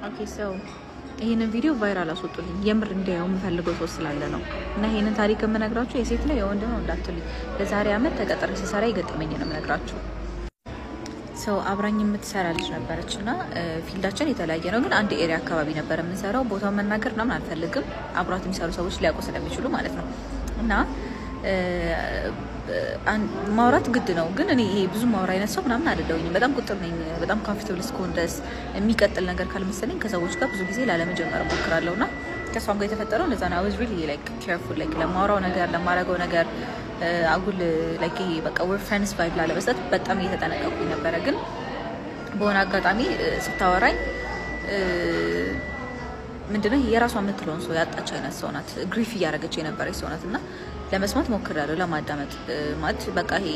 Okay, so ይህንን ቪዲዮ viral አስወጡልኝ። የምር እንዲያየው የምፈልገው ሰው ስላለ ነው። እና ይህንን ታሪክ የምነግራችሁ የሴት ነው የወንድ ነው እንዳትሉኝ። የዛሬ አመት ተቀጥሬ ስሰራ የገጠመኝ ነው የምነግራችሁ። So አብራኝ የምትሰራ ልጅ ነበረች እና field ኣችን የተለያየ ነው፣ ግን አንድ area አካባቢ ነበር የምንሰራው። ቦታውን መናገር ምናምን አልፈልግም፣ አብሯት የሚሰሩ ሰዎች ሊያውቁ ስለሚችሉ ማለት ነው። እና ማውራት ግድ ነው፣ ግን እኔ ይሄ ብዙ ማውራ አይነት ሰው ምናምን አይደለሁኝም። በጣም ቁጥብ ነኝ። በጣም comfortable እስከሆን ድረስ የሚቀጥል ነገር ካልመሰለኝ ከሰዎች ጋር ብዙ ጊዜ ላለመጀመር እሞክራለሁ። እና ከእሷም ጋር የተፈጠረው እንደዛ ነው። I was really like careful like ለማውራው ነገር፣ ለማረገው ነገር፣ አጉል like ይሄ በቃ we're friends vibe ላለመስጠት በጣም እየተጠነቀቁኝ ነበረ። ግን በሆነ አጋጣሚ ስታወራኝ ምንድነው የራሷ የምትለውን ሰው ያጣች አይነት ሰው ናት። Grief እያደረገች የነበረች ሰው ናት። እና ለመስማት ሞክሬያለሁ፣ ለማዳመጥ ማለት በቃ ይሄ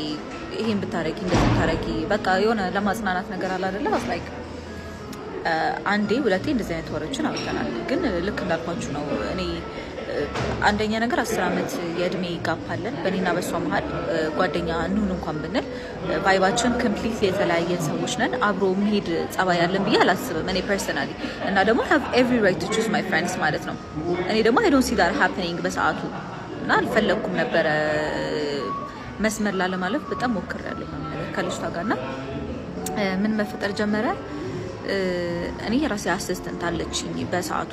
ይሄን ብታረጊ፣ እንደዚህ ብታረጊ፣ በቃ የሆነ ለማጽናናት ነገር አለ አይደለ? Like አንዴ ሁለቴ እንደዚህ አይነት ወሬዎችን አውርተናል። ግን ልክ እንዳልኳችሁ ነው። እኔ አንደኛ ነገር 10 ዓመት የእድሜ gap አለን በእኔና በእሷ መሀል። ጓደኛ እንሁን እንኳን ብንል vibe ኣችን completely የተለያየን ሰዎች ነን። አብሮ መሄድ ጸባይ ያለን ብዬ አላስብም እኔ personally። እና ደግሞ have every right to choose my friends ማለት ነው። እኔ ደግሞ I don't see that happening በሰዓቱ እና አልፈለግኩም ነበረ። መስመር ላለማለፍ በጣም ሞክሬያለሁ ነገር ከልጅቷ ጋር። እና ምን መፈጠር ጀመረ? እኔ የራሴ assistant አለችኝ በሰዓቱ፣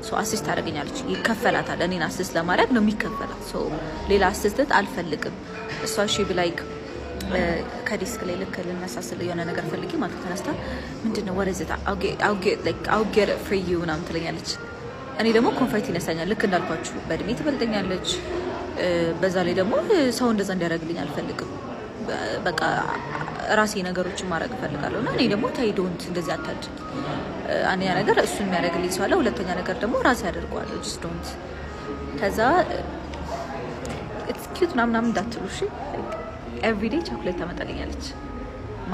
so assist ታደርገኛለች፣ ይከፈላታል። እኔን assist ለማድረግ ነው የሚከፈላት። So ሌላ assistant አልፈልግም። እሷ she be like ከ desk ላይ ልክ ልነሳ ስል የሆነ ነገር ፈልጌ ማለት ነው፣ ተነስታ ምንድን ነው ወደዚህ "I'll get it for you" ምናምን ትለኛለች። እኔ ደግሞ comfort ይነሳኛል። ልክ እንዳልኳችሁ በእድሜ ትበልጠኛለች። በዛ ላይ ደግሞ ሰው እንደዛ እንዲያደርግልኝ አልፈልግም። በቃ ራሴ ነገሮችን ማድረግ እፈልጋለሁ። እና እኔ ደግሞ ተይ don't እንደዚህ አታድርጊ። አንደኛ ነገር እሱን የሚያደርግልኝ ሰው አለ። ሁለተኛ ነገር ደግሞ ራሴ አደርገዋለሁ። Just don't። ከዛ it's cute ምናምን እንዳትሉ እሺ። Everyday ቸኮሌት ታመጣልኛለች።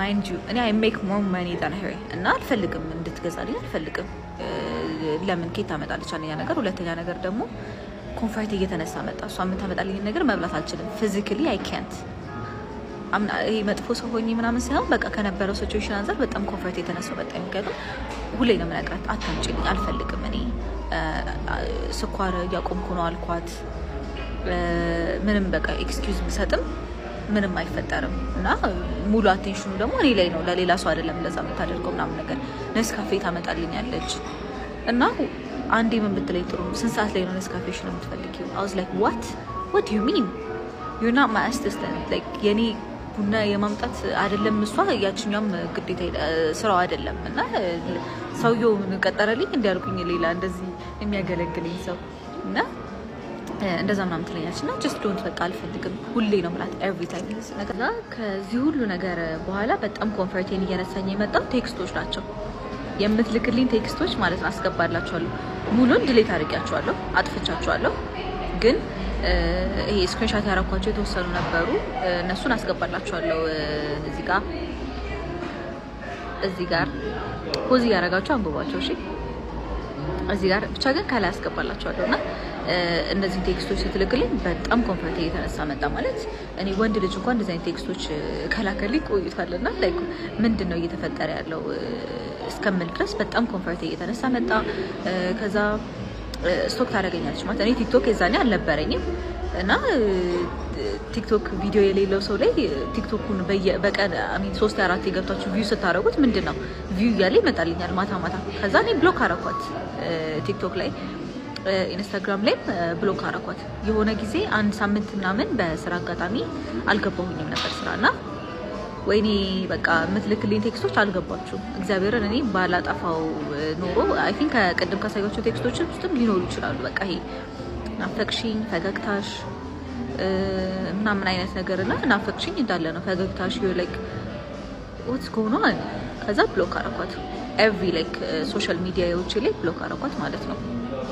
Mind you እኔ I make more money than her እና አልፈልግም፣ እንድትገዛልኝ አልፈልግም። ለምን ኬት ታመጣለች? አንደኛ ነገር፣ ሁለተኛ ነገር ደግሞ comfort እየተነሳ መጣ። እሷ የምታመጣልኝ ነገር መብላት አልችልም። ፊዚካሊ አይ ካንት። ይሄ መጥፎ ሰው ሆኜ ምናምን ሳይሆን በቃ ከነበረው situation አንጻር በጣም comfort የተነሳው መጣ። ምክንያቱም ሁሌ ነው የምነግራት፣ አታምጪልኝ፣ አልፈልግም። እኔ ስኳር እያቆምኩ ነው አልኳት። ምንም በቃ excuse ብሰጥም ምንም አይፈጠርም። እና ሙሉ attention ኑ ደግሞ እኔ ላይ ነው፣ ለሌላ ሰው አይደለም እንደዛ የምታደርገው ምናምን ነገር። ነስካፌ ታመጣልኛለች እና አንዴ ምን ብትለኝ ጥሩ ነው፣ ስንት ሰዓት ላይ ነው ነስካፌሽን የምትፈልጊው? I was like, What you mean? You're not my assistant." Like የኔ ቡና የማምጣት አይደለም፣ እሷ ያችኛውም ግዴታ ስራው አይደለም። እና ሰውየው ቀጠረልኝ እንዲያልኩኝ ሌላ እንደዚህ የሚያገለግልኝ ሰው እና እንደዛ ምናምን ትለኛለች። እና just don't፣ በቃ አልፈልግም፣ ሁሌ ነው ምላት every time። ከዛ ከዚህ ሁሉ ነገር በኋላ በጣም comfort ኤን እየነሳኝ የመጣው text ኦች ናቸው፣ የምትልክልኝ text ኦች ማለት ነው። አስገባላችኋለሁ። ሙሉን delete አድርጊያቸዋለሁ፣ አጥፍቻቸዋለሁ። ግን ይሄ screenshot ያረኳቸው የተወሰኑ ነበሩ። እነሱን አስገባላችኋለሁ። እዚህ ጋር pause እያደረጋችሁ አንብቧቸው እሺ። እዚህ ጋር ብቻ ግን ከላይ አስገባላችኋለሁ። እና እነዚህን text ኦች ስትልክልኝ በጣም comfort እየተነሳ መጣ። ማለት እኔ ወንድ ልጅ እንኳን እንደዚህ አይነት text ኦች ከላከልኝ ቆይቷል። እና like ምንድን ነው እየተፈጠረ ያለው እስከምል ድረስ በጣም comfort እየተነሳ መጣ። ከዛ stalk ታደርገኛለች። ማለት እኔ ቲክቶክ የዛኔ አልነበረኝም እና ቲክቶክ ቪዲዮ የሌለው ሰው ላይ ቲክቶኩን በቀን I mean ሶስት አራት የገብታችሁ view ስታደርጉት ምንድን ነው view እያለ ይመጣልኛል ማታ ማታ። ከዛ እኔ block አረኳት ቲክቶክ ላይ፣ ኢንስታግራም ላይም block አረኳት። የሆነ ጊዜ አንድ ሳምንት ምናምን በስራ አጋጣሚ አልገባሁኝም ነበር ስራ። እና ወይኔ በቃ የምትልክልኝ text ኦች አልገባችሁም። እግዚአብሔርን እኔ ባላጠፋው ኖሮ I think ከቅድም ካሳያቸው text ኦች ውስጥም ሊኖሩ ይችላሉ። በቃ ይሄ ናፈቅሽኝ፣ ፈገግታሽ ምናምን አይነት ነገር። እና ናፈቅሽኝ እንዳለ ነው፣ ፈገግታሽ፣ like what's going on? ከዛ block አረኳት። Every like social media ዎች ላይ block አረኳት ማለት ነው።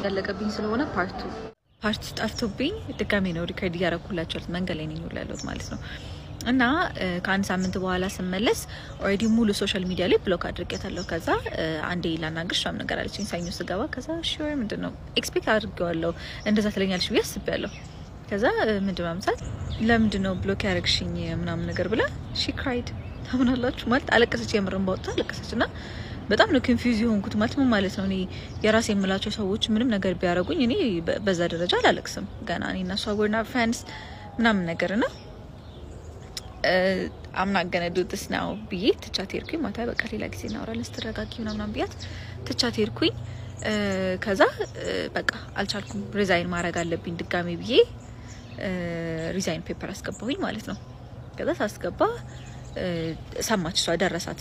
ያለቀብኝ ስለሆነ part ጠፍቶብኝ ድጋሜ ነው record እያረኩላቸው። መንገድ ላይ ነኝ ሁላ ያለሁት ማለት ነው። እና ከአንድ ሳምንት በኋላ ስመለስ already ሙሉ social media ላይ block አድርጌታለሁ። ከዛ አንዴ ላናግርሽ ምናምን ነገር አለችኝ ሰኞ ስገባ። ከዛ sure፣ ምንድን ነው expect አድርጌዋለሁ፣ እንደዛ ትለኛለች ብዬ አስቤያለሁ። ከዛ ምንድን ነው ምሳት ለምንድን ነው block ያደረግሽኝ ምናምን ነገር ብላ she cried። ታምናላችሁ? ማለት አለቀሰች፣ የምርን ባወጣ አለቀሰች። እና በጣም ነው confuse የሆንኩት። ማለት ምን ማለት ነው? እኔ የራሴ የምላቸው ሰዎች ምንም ነገር ቢያደርጉኝ እኔ በዛ ደረጃ አላለቅስም። ገና እኔ እና እሷ we're not friends ምናምን ነገር። እና "I'm not gonna do this now" ብዬ ትቻት ሄድኩኝ። ማታ በቃ ሌላ ጊዜ እናወራለን ስትረጋጊ ምናምን ብያት ትቻት ሄድኩኝ። ከዛ በቃ አልቻልኩም፣ resign ማድረግ አለብኝ ድጋሜ ብዬ resign paper አስገባሁኝ ማለት ነው። ከዛ ሳስገባ ሰማች፣ እሷ ደረሳት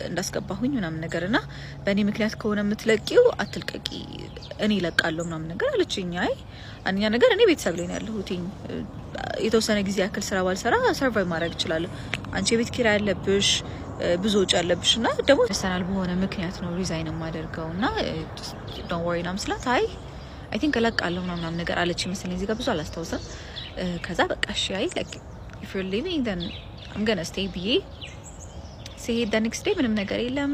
እንዳስገባሁኝ ምናምን ነገር። እና በእኔ ምክንያት ከሆነ የምትለቂው አትልቀቂ፣ እኔ እለቃለሁ ምናምን ነገር አለችኝ። አይ፣ አንደኛ ነገር እኔ ቤተሰብ ላይ ነው ያለሁትኝ። የተወሰነ ጊዜ ያክል ስራ ባልሰራ survive ማድረግ እችላለሁ። አንቺ የቤት ኪራይ ያለብሽ፣ ብዙ ወጪ ያለብሽ እና ደግሞ personal በሆነ ምክንያት ነው resign የማደርገው እና don't worry ምናምን ስላት አይ፣ I think እለቃለሁ ምናምን ነገር አለች ይመስለኝ። እዚህ ጋር ብዙ አላስታውስም። ከዛ በቃ እሺ፣ አይ፣ like if you're leaving, then I'm gonna stay ብዬ ስሄድ the next day ምንም ነገር የለም።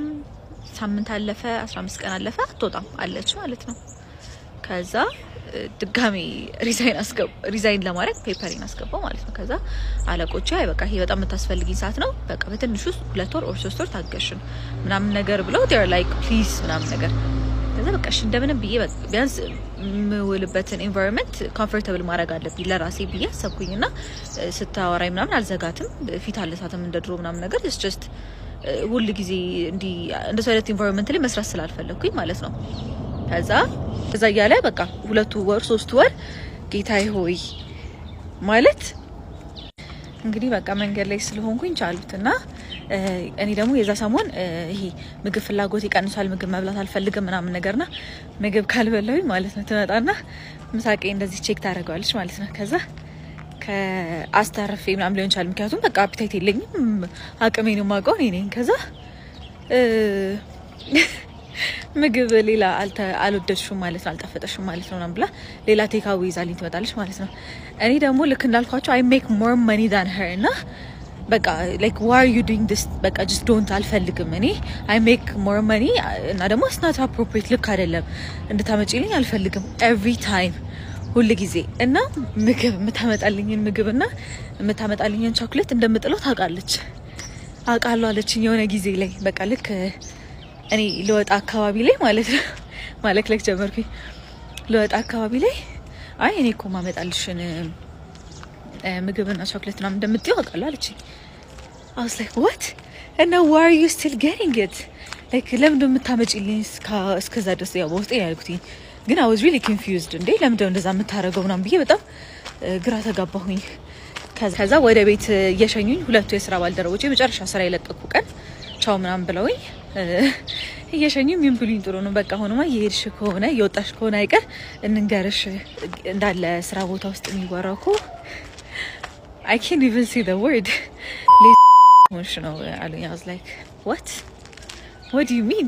ሳምንት አለፈ፣ 15 ቀን አለፈ፣ አትወጣም አለች ማለት ነው። ከዛ ድጋሜ resign ለማድረግ paper ኤን አስገባው ማለት ነው። ከዛ አለቆቼ አይ በቃ ይሄ በጣም የምታስፈልጊኝ ሰዓት ነው፣ በቃ በትንሹ 2 ወር or 3 ወር ታገሽን ምናምን ነገር ብለው they're like please ምናምን ነገር። ከዛ በቃ እሺ እንደምንም ብዬ ቢያንስ የምውልበትን environment comfortable ማድረግ አለብኝ ለራሴ ብዬ አሰብኩኝ። እና ስታወራኝ ምናምን አልዘጋትም፣ ፊት አልነሳትም እንደ ድሮ ምናምን ነገር። Just ሁል ጊዜ እንዲህ እንደሱ አይነት environment ላይ መስራት ስላልፈለግኩኝ ማለት ነው። ከዛ እዛ እያለ በቃ 2 ወር 3 ወር፣ ጌታዬ ሆይ፣ ማለት እንግዲህ በቃ መንገድ ላይ ስለሆንኩኝ ቻሉት። እና እኔ ደግሞ የዛ ሰሞን ይሄ ምግብ ፍላጎት ይቀንሷል፣ ምግብ መብላት አልፈልግም ምናምን ነገርና ምግብ ካልበላሁኝ ማለት ነው ትመጣና ምሳቄ እንደዚህ check ታደርገዋለች ማለት ነው። ከዛ ከአስተርፌ ምናምን ሊሆን ይችላል። ምክንያቱም በቃ appetite የለኝም፣ አቅሜን የማውቀው እኔ ነኝ። ከዛ ምግብ ሌላ አልወደድሽም ማለት ነው፣ አልጣፈጠሽም ማለት ነው ምናምን ብላ ሌላ takeaway ይዛልኝ ትመጣለች ማለት ነው። እኔ ደግሞ ልክ እንዳልኳቸው I make more money than her እና በቃ like why are you doing this? በቃ just don't፣ አልፈልግም። እኔ I make more money እና ደግሞ it's not appropriate፣ ልክ አይደለም፣ እንድታመጪልኝ አልፈልግም every time፣ ሁል ጊዜ። እና ምግብ የምታመጣልኝን ምግብ እና የምታመጣልኝን ቾክሌት እንደምጥለው ታውቃለች። አውቃለሁ አለችኝ የሆነ ጊዜ ላይ። በቃ ልክ እኔ ልወጣ አካባቢ ላይ ማለት ነው፣ ማለክለክ ጀመርኩኝ። ልወጣ አካባቢ ላይ አይ እኔ እኮ ማመጣልሽን ምግብና ቾክሌት ምናምን እንደምጥይው አውቃለሁ አለችኝ። I was like, "What?" እና "Why are you still getting it? Like ለምንድን ነው የምታመጪልኝ እስከዛ ድረስ?" ያው በውስጤ ያልኩት ግን I was really confused። እንዴ፣ ለምንድን ነው እንደዛ የምታደርገው ምናምን ብዬ በጣም ግራ ተጋባሁኝ። ከዛ ወደ ቤት እየሸኙኝ ሁለቱ የስራ ባልደረቦች የመጨረሻ ስራ የለቀኩ ቀን ቻው ምናምን ብለውኝ እየሸኙኝ ምን ብሉኝ ጥሩ ነው፣ በቃ አሁንማ እየሄድሽ ከሆነ፣ እየወጣሽ ከሆነ አይቀር እንንገርሽ፣ እንዳለ ስራ ቦታ ውስጥ የሚወራው እኮ አይ ካንት ኢቨን ሲ ዘ ወርድ ሆንሽ ነው አሉኝ። I was like, "What? What do you mean?"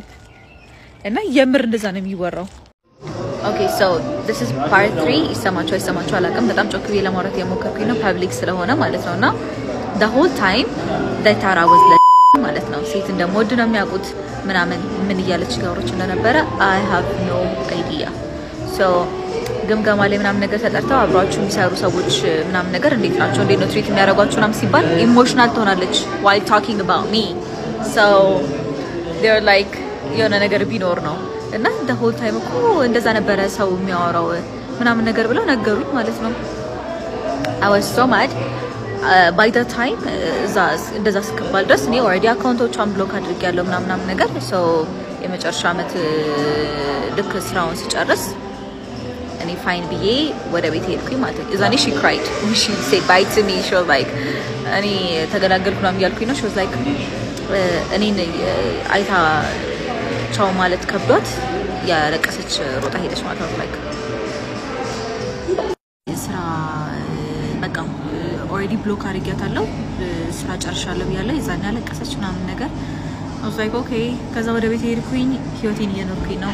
እና የምር እንደዛ ነው የሚወራው። Okay, so this is part 3። ይሰማችሁ አይሰማችሁ አላውቅም። በጣም ጮክ ብዬ ለማውራት የሞከርኩኝ ነው public ስለሆነ ማለት ነው። እና the whole time they thought I was ማለት ነው ሴት እንደምወድ ነው የሚያውቁት ምናምን። ምን እያለች እያወራች እንደነበረ I have no idea። So ግምገማ ላይ ምናምን ነገር ተጠርተው አብሯችሁ የሚሰሩ ሰዎች ምናምን ነገር እንዴት ናቸው፣ እንዴት ነው treat የሚያደርጓችሁ ምናምን ሲባል emotional ትሆናለች while talking about me። So they're like የሆነ ነገር ቢኖር ነው እና the whole time እኮ እንደዛ ነበረ ሰው የሚያወራው ምናምን ነገር ብለው ነገሩኝ ማለት ነው። I was so mad by the time እዛ እንደዛ እስክባል ድረስ እኔ already account ኦቿን block አድርጌያለሁ ምናምን ምናምን ነገር። So የመጨረሻ አመት ልክ ስራውን ስጨርስ እኔ fine ብዬ ወደ ቤት ሄድኩኝ ማለት ነው። እዛኔ she cried። She said bye to me። She was like እኔ ተገላገልኩ ምናምን እያልኩኝ ነው። She was like እኔን አይታ ቻው ማለት ከብዷት ያለቀሰች ሮጣ ሄደች ማለት ነው። Like ስራ በቃ already block አድርጊያታለሁ፣ ስራ ጨርሻለሁ ብያለሁ። የዛኔ ያለቀሰች ምናምን ነገር። I was like, okay። ከዛ ወደ ቤት ሄድኩኝ፣ ህይወቴን እየኖርኩኝ ነው።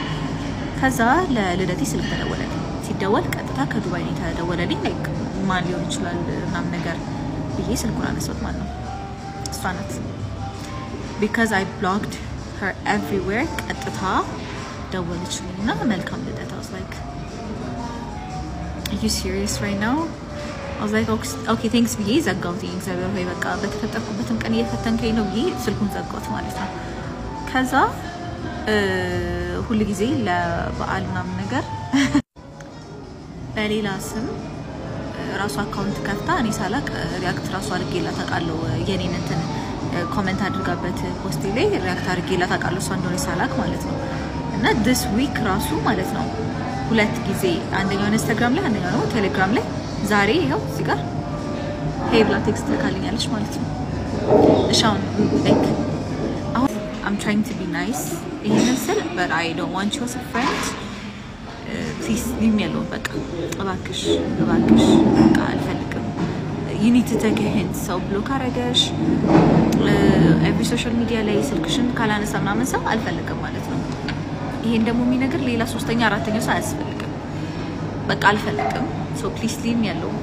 ከዛ ለልደቴ ስልክ ተደወለልኝ። ሲደወል ቀጥታ ከዱባይ ነው የተደወለልኝ። Like ማን ሊሆን ይችላል ምናምን ነገር ብዬ ስልኩን አነሳሁት ማለት ነው። እሷ ናት። Because I blocked her everywhere ቀጥታ ደወለችልኝ እና መልካም ልደት። I was like, "Are you serious right now?" I was like, "Okay, thanks" ብዬ ዘጋሁት። እግዚአብሔር ሆይ በቃ በተፈጠርኩበትም ቀን እየፈተንከኝ ነው ብዬ ስልኩን ዘጋሁት ማለት ነው። ከዛ ሁል ጊዜ ለበዓል ምናምን ነገር በሌላ ስም ራሱ account ከፍታ እኔ ሳላቅ react ራሱ አድርጌላት አውቃለሁ። የኔን እንትን comment አድርጋበት post ኤ ላይ react አድርጌላት አውቃለሁ፣ እሷ እንደሆነ ሳላቅ ማለት ነው። እና this week ራሱ ማለት ነው ሁለት ጊዜ፣ አንደኛው ኢንስታግራም ላይ፣ አንደኛው ደግሞ ቴሌግራም ላይ፣ ዛሬ ይኸው እዚህ ጋር "Hey" ብላ text ልካልኛለች ማለት ነው። እሺ አሁን like አሁን I'm trying to be nice ይሄንን ስል፣ but I don't want you as a friend. Please leave me alone። በቃ እባክሽ እባክሽ በቃ አልፈልግም። You need to take hint። ሰው block አረገሽ፣ every social media ላይ ስልክሽን ካላነሳ ምናምን ሰው አልፈልግም ማለት ነው። ይሄን ደግሞ የሚነግር ሌላ ሶስተኛ አራተኛ ሰው አያስፈልግም። በቃ አልፈልግም። So please leave me alone።